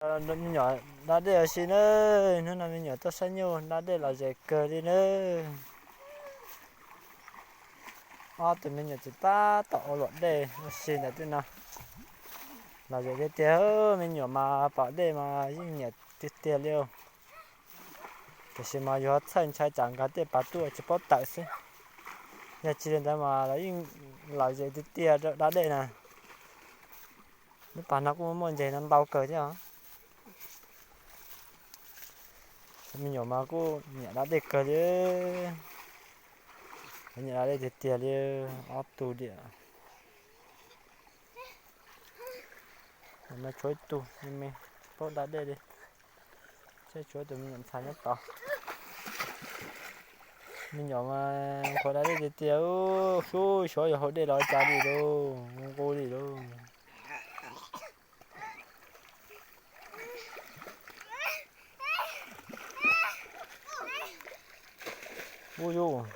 Me nyuam da dej ua si na, hnub no me nyuam tuaj saib nyuj da dej lom zem kawg li na. Ob tug me nyuam tseem tab tom ua luam dej ua si ntawm tej no. Lom zem tiag tiag, me nyuam mas pom dej mas yeej nyiam tiag tiag li. Tiam sis mas yuav txhawj ntshai tsam nkag tej pas tuaj tsis paub tawm xwb. Yog tsis li ntawd mas lawv yeej lom zem tiag tiag da dej na. Lub pas no kuj muaj ntses no ntau kawg thiab os. Me nyuam mas kuj nyiam da dej kawg li. Nyiam da dej tiag tiag li, ob tug diam. No tshuav ib tug me me paub da dej li. Tshuav tus me nyuam ntxhais nyob tod. Me nyuam mas qhuav da dej tiag tiag, sub suav yog haus dej los cas li lauj, nqus li lauj. Ub yus,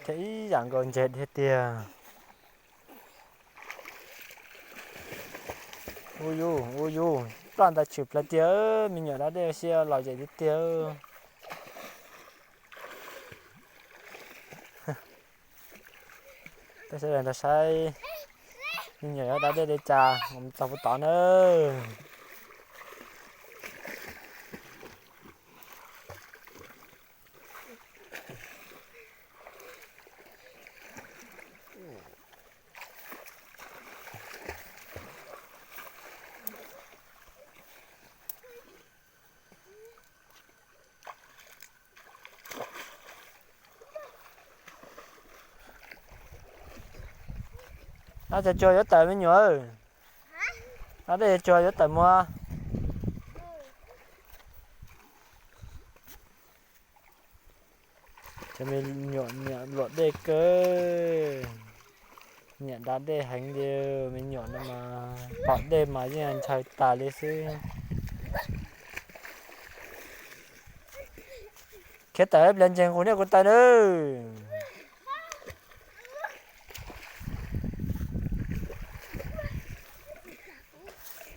thiab ib yam nkaus ntses tiag tiag. Ub yus, ub yus, ploj ntawd tshwm plaws tiag, me nyuam da dej ua si lom zem tiag tiag. Peb sawv daws nrog saib me nyuam yuav da dej li cas, mus txog puag tod na. Ab, cov tsuag yuav tawm me nyuam. Ab, dej cov tsuag yuav tawm mus. Cov me nyuam nyiam luam dej kawg, nyiam da dej heev li. Me nyuam no mas pom dej mas yeej ntshaw tas li xwb. Khiav tawm ib pliag ntses nqus niaj kuv taw nawb.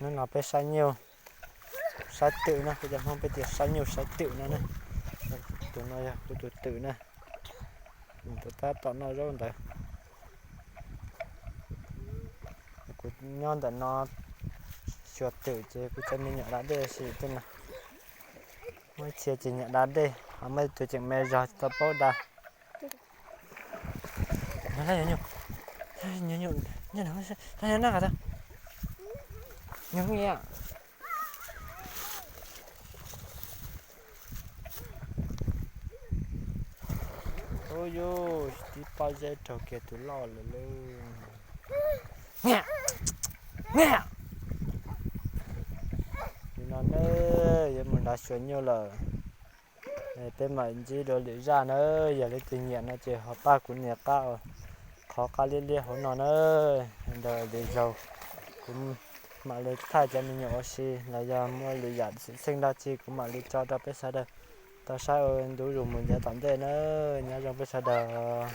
Hnub no peb saib nyuj, saib twm na, kuv cov Hmoob peb tias saib nyuj saib twm no na. Tus no yog kuv tus twm na, tus tab tom noj zaub ntawd. Kuv nyob ntawm no xyuas twm ces kuv cov me nyuam da dej ua si tej no. Muaj ib txhia ces nyiam da dej, ho muaj ib tug tseem me zog tsis tau paub da. Nyuj, nyuj, nyuj, nyuj, nyuj, nyuj, ub yus, tib pob zeb raug kiag tus loj lawm lauj. Nim no ne yuav mus nrad xyuas nyuj lawm. Peb mam ntsib dua lwm zaj na. Yog leej twg nyiam no ces ho pab kuv nias qab, qhov qab liab liab hauv no na. Ntawm lwm zaug kuv mam li thaij cov me nyuam ua si los yog muaj lwm yam xwm txheej dab tsi kuv mam li tso rau peb sawv daws tau saib ua ntu zus mus ncav tom ntej na. Nyob zoo peb sawv daws.